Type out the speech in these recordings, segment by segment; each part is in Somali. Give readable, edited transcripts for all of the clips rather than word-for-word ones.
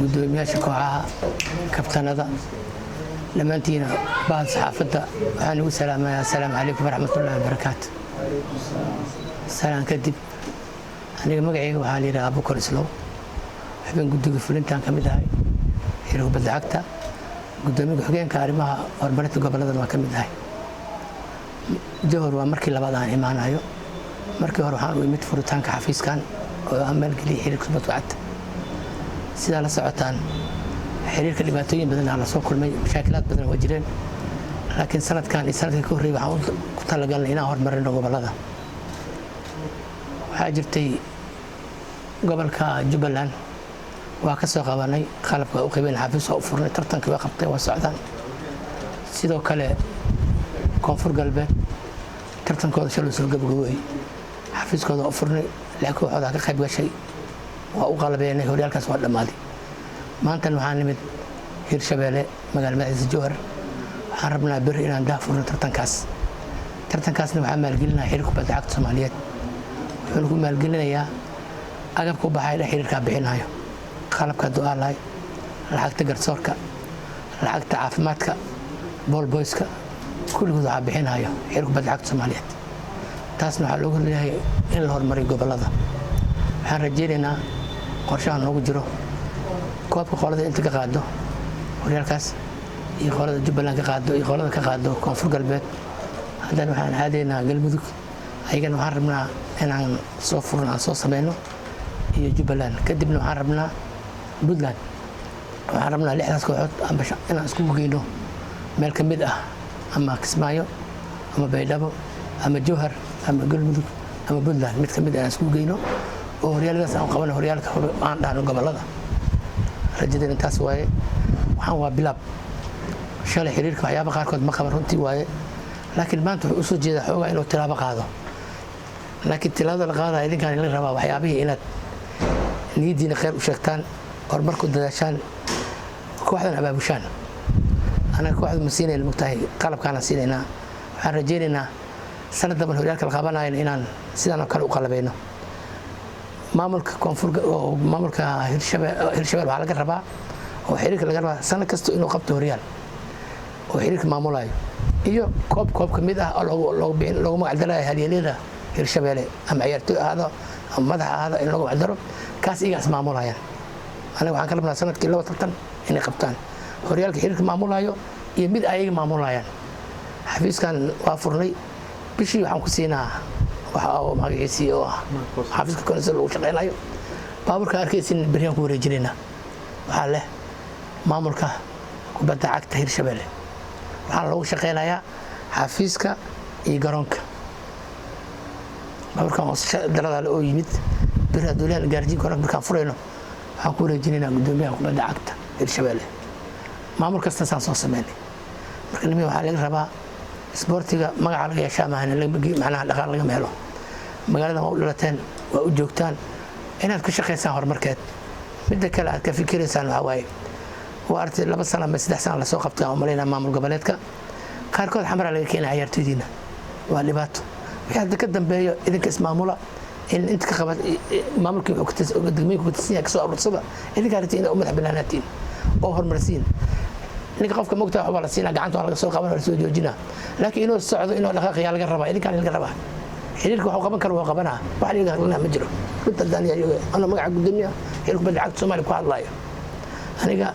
Guddoomiyaasha kooxaha, kabtanada, dhammaantiina bahal saxaafadda, waxaan ugu salaamayaa assalaamu calaykum waraxmatullahi wabarakaatu. Salaan kadib, aniga magacayga waxaa la yidhaha Abukar Islow, xubin guddiga fulintaan ka mid ahay xiriir kubadda cagta, guddoomiye ku-xigeenka arrimaha horumarinta goboladan waa ka mid ahay. Jowhar waa markii labaad aan imaanayo. Markii hore waxaan u imid furitaanka xafiiskan oo aan maalgeliyay xiriirka kubadda cagta. Sidaa la socotaan, xiriirka dhibaatooyin badan aa lasoo kulmay, mashaakilaad badan waa jireen, laakiin sanadkan iyo sanadkii ka horreeyay waxaan ku talagalnay inaan horumarino gobolada. Waxaa jirtay gobolka Jubbaland waa ka soo qabanay qalabka, waa u qaybeen, xafiis waa u furnay, tartankii waa qabtay, waa socdaan. Sidoo kale Koonfur Galbeed tartankooda shalay soo gabagabooyey, xafiiskooda waa u furnay, lix kooxoodaa ka qayb gashay, waa u qalabeenay, horyaalkaas waa dhammaaday. Maantan waxaan nimid Hirshabeelle, magaala madaxdiisa Jowhar. Waxaan rabnaa beri inaan daah furno tartankaas. Tartankaasna waxaa maalgelinaya xiriirka kubadda cagta Soomaaliyeed, wuxuuna ku maalgelinayaa agabka u baxaya dhan xiriirkaa bixinayo, qalabka du'aa lahay, lacagta garsoorka, lacagta caafimaadka, ballboyska, kulligood waxaa bixinayo xiriirka kubadda cagta Soomaaliyeed. Taasna waxaa loogu leeyahay in la horumariyo gobolada. Waxaan rajaynaynaa qorshaha noogu jiro koobka qolada inta ka qaado horyaalkaas iyo qolada Jubbaland ka qaado iyo qolada ka qaado Koonfur Galbeed. Haddana waxaan aadaynaa Galmudug, ayagana waxaan rabnaa inaan soo furno, aan soo sameyno, iyo Jubbaland. Kadibna waxaan rabnaa Puntland. Waxaan rabnaa lixdaas kooxood amba inaan iskugu geyno meel ka mid ah, ama Kismaayo ama Baydhabo ama Jowhar ama Galmudug ama Puntland, mid ka mid ah inaan iskugu geyno oo horyaaladaas aan qabano, horyaalka aan dhahno gobolada. Rajadeena intaas waaye. Waxaan waa bilaab. Shalay xiriirka waxyaaba qaarkood ma qaban, runtii waaye, laakiin maanta wuxuu usoo jeedaa xoogaa inuu tilaabo qaado. Laakiin tilaabada la qaadaya idinkaan la rabaa, waxyaabihii inaad niyaddiina khayr u sheegtaan, horumarku dadaashaan, kooxdan abaabushaan. Anaga kooxda ma siinayna, mogtahay, qalabkaana siinaynaa. Waxaan rajaynaynaa sanad damban horyaalka la qabanayana inaan sidaan oo kale u qalabayno. Maamulka koonfur, maamulka Hirshabeel waxaa laga rabaa oo xiriirka laga rabaa sanad kasta inuu qabto horyaal oo xiriirka maamulayo iyo koob, koob ka mid ah oo loogu magacdarayo halyeelyada Hirshabeelle, ama ciyaartooy ahaado ama madax ahaado, in loogu magacdaro kaas iyagaas maamulayaan. Aniga waxaan ka rabnaa sanadkii laba tartan inay qabtaan, horyaalka xiriirka maamulayo iyo mid ayaga maamulayaan. Xafiiskan waa furnay, bishii waxaan ku siinaa waxa oo magaciisii oo ah xafiiska council lagu shaqeynayo. Baabuurka arkaysin beriyaan ku wareejinaynaa, waxaa leh maamulka kubadda cagta Hirshabelle, waxaana loogu shaqeynayaa xafiiska iyo garoonka. Baabuurkan daradaale oo yimid beri hadduu gaarjiin garoonka markaan furayno, waxaan ku wareejinaynaa guddoomiyaha kubadda cagta Hirshabelle. Maamul kasta saan soo sameynay. Marka nimi waxaa laga rabaa isboortiga magaca laga yeeshaa maahan, macnaha dhaqaal lagama helo. Magaaladan waa u dhalateen, waa u joogtaan, inaad ka shaqaysaan horumarkeed. Midda kale aad ka fikiraysaan waxaa waaye, waa artay 2 sano ama 3 sano lasoo qabtay aan umalaynaa. Maamul goboleedka qaarkood Xamaraa laga keenaya ciyaartoydiina, waa dhibaato. Wixii hadda ka dambeeyo idinka ismaamula in inta ka qaba maamulkii degmooyinka ku tirsan yahay kasoo aruursada. Idinkaa rabtiin inaad u madax banaanaatiin oo horumarsiin. Ninka qofka mogtaa waxbaa la siinaa, gacanta waa laga soo qaban, waa la soo joojinaa, laakiin inuu socdo, inuu dhaqaaqayaa laga rabaa, idinkaan laga rabaa. Xiriirka waxuu qaban karo waa qabanaa, wax liga hadlana ma jiro. Runta haddaan anoo magaca guddoomiyaha xiriirka kubadda cagta Soomaaliya ku hadlaayo, aniga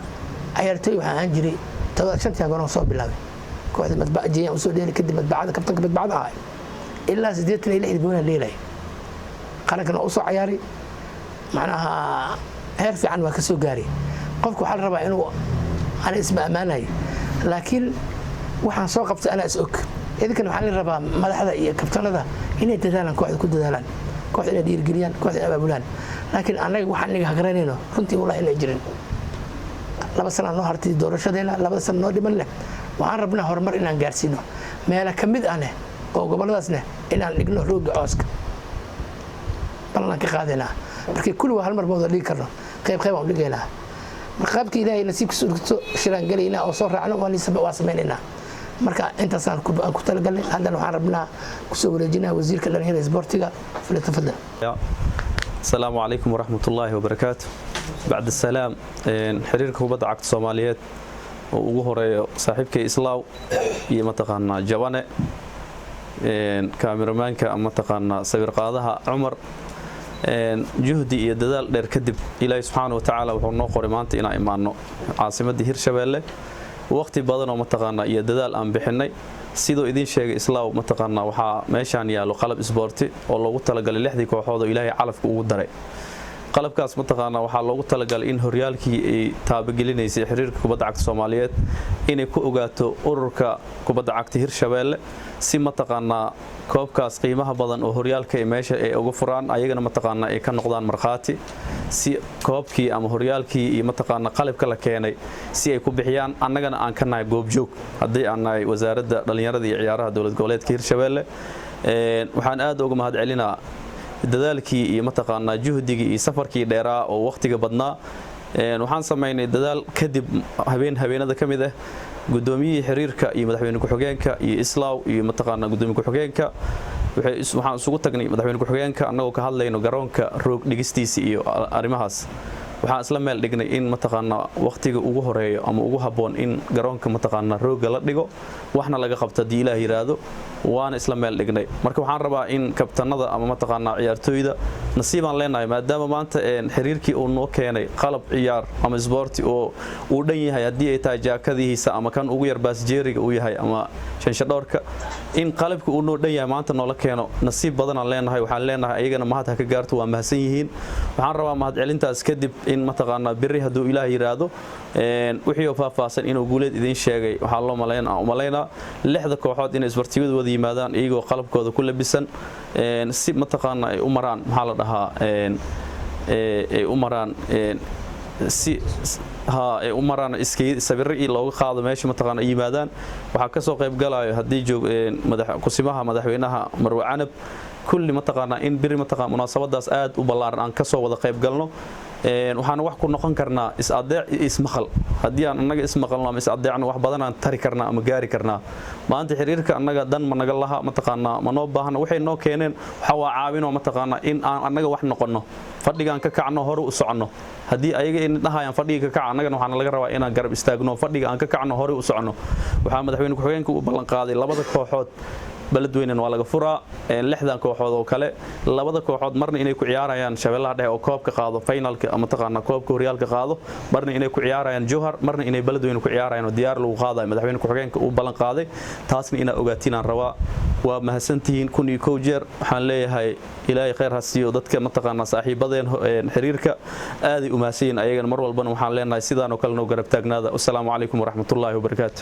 ciyaartooy waxaan ahaan jiray todobaad shantii garoon soo bilaabay, kooxda Madbac jeyaan usoo dheeli, kadib Madbacada, kabtanka Madbacada ahay, ilaa 86-dii goonaan dheelay, qarankana waa usoo cayaaray, macnaha heer fiican waa ka soo gaaray. Qofka waxaa la rabaa inuu ana isma ammaanayo, laakiin waxaan soo qabtay anaa is og. Idinkana waxaa la rabaa madaxda iyo kabtanada inay dadaalaan, kooxda ku dadaalaan, kooxda inay dhiirigeliyaan, kooxda inay abaabulaan. Laakiin annaga waxaan inaga hagranayno runtii wallahi inay jirin. 2 sana noo hartay doorashadeena, 2-da sana noo dhiman leh, waxaan rabnaa horumar inaan gaarsiino meelo ka mid ah leh oo goboladaasneh inaan dhigno rooga cooska ballan ka qaadaynaa. Markii kulli waa hal mar ma wada dhigi karno, qayb qayb aan u dhigaynaa. Marka qaybka Ilaahay nasiibkiisa dhigto shiraan gelaynaa oo soo raacno, waa samaynaynaa. Marka intaasaan ku talagalnay. Haddana waxaan rabnaa kusoo wareejinaa wasiirka dhalinyarada isboortiga. Falyatafadal. السلام عليكم ورحمة الله وبركاته. Bacda salaam, xiriirka kubadda cagta Soomaaliyeed oo ugu horeeyo saaxiibkay Islaaw iyo mataqaanaa Jabane, kaamiramaanka, mataqaanaa sawirqaadaha Cumar, juhdi iyo dadaal dheer kadib Ilaahay subxaana wa tacaala wuxuu noo qoray maanta inaan imaanno caasimaddii Hirshabeelle. Waqti badanoo mataqaanaa iyo dadaal aan bixinay, sidoo idiin sheegay Islaaw, mataqaanaa waxaa meeshaan yaallo qalab isboorti oo loogu talagalay lixdii kooxood oo Ilaahay calafka ugu daray. Qalabkaas mataqaanaa waxaa loogu talagalay in horyaalkii ay taabagelinaysay xiriirka kubadda cagta Soomaaliyeed inay ku ogaato ururka kubadda cagta Hirshabeelle, si mataqaanaa koobkaas qiimaha badan oo horyaalka ay meesha ay uga furaan, ayagana mataqaanaa ay ka noqdaan markhaati, si koobkii ama horyaalkii iyo mataqaanaa qalabka la keenay si ay ku bixiyaan, annagana aan ka nahay goobjoog haddii aan nahay Wasaaradda Dhallinyarada iyo Ciyaaraha Dowlad Goboleedka Hirshabeelle. Waxaan aad uga mahad celinaa dadaalkii iyo mataqaanaa juhdigii iyo safarkii dheeraa oo wakhtiga badnaa. Waxaan samaynay dadaal kadib, habeen habeenada ka mid ah gudoomiyihii xiriirka iyo madaxweyne ku-xigeenka iyo Islaaw iyo mataqaanaa gudoomiye ku-xigeenka waxaan isugu tagnay madaxweyne ku-xigeenka, annagoo ka hadlayno garoonka roog dhigistiisa iyo arrimahaas. Waxaan isla meel dhignay in mataqaanaa wakhtiga ugu horeeyo ama ugu habboon in garoonka mataqaanaa roogga la dhigo, waxna laga qabto haddii Ilaah yiraahdo, waana isla meel dhignay. Marka waxaan rabaa in kabtanada ama mataqaanaa ciyaartooyda, nasiibaan leenahay maadaama maanta xiriirkii uu noo keenay qalab ciyaar ama isboorti oo uu dhan yahay, haddii ay tahay jaakadihiisa ama kan ugu yar baasjeeriga uu yahay ama shanshadhoorka, in qalabka uu noo dhan yahay maanta noola keeno, nasiib badanaan leenahay. Waxaan leenahay ayagana mahad ha ka gaarto, waa mahadsan yihiin. Waxaan rabaa mahad celintaas kadib in mataqaanaa beri hadduu Ilaah yiraahdo wixii oo faahfaahsan inuu Guuleed idiin sheegay, waxaa loo malayn aan umalaynaa lixda kooxood inay isbartiyada wada yimaadaan iyagoo qalabkooda ku labisan, si mataqaanaa ay u maraan, maxaa la dhahaa, ay u maraan si ha ay u maraan sawirro iyo looga qaado meesha mataqaana ay yimaadaan. Waxaa ka soo qayb galayo haddii joog madax kusimaha madaxweynaha Marwe Canab, kulli mataqaanaa in biri mataqaan munaasabadaas aad u ballaaran aan ka soo wada qayb galno. Waxaan wax ku noqon karnaa is-adeec iyo ismaqal. Haddii aan annaga ismaqalno ama is-adeecno, wax badan aan tari karnaa ama gaari karnaa. Maanta xiriirka annaga dan ma naga laha, mataqaanaa ma noo baahna. Waxay noo keeneen waxa waa caawinoo mataqaanaa in aan annaga wax noqonno, fadhigaan ka kacno, hore u soconno. Haddii ayaga in dhahayaan fadhiga ka kaca, annagana waxaana laga rabaa inaan garab istaagno, fadhiga aan ka kacno, hore u soconno. Waxaa madaxweyne ku-xigeenka u ballanqaaday labada kooxood Beledweynen waa laga furaa, lixdan kooxood oo kale labada kooxood marna inay ku ciyaarayaan Shabeellaha Dhexe oo koobka qaado, finalka mataqaanaa koobka horyaalka qaado, marna inay ku ciyaarayaan Jowhar, marna inay Beledweyne ku ciyaarayaan oo diyaar lagu qaadayo madaxweyne ku-xigeenka uu ballan qaaday. Taasna inaa ogaatiin aan rabaa. Waa mahadsantihiin 1001 jeer. Waxaan leeyahay Ilaahay khayr ha siiyo dadka mataqaanaa saaxiibadeen xiriirka, aaday u mahadsan yihiin ayagana. Mar walbana waxaan leenahay sidaan oo kale noo garab taagnaada. Wasalaamu calaykum waraxmatullaahi wabarakaatu.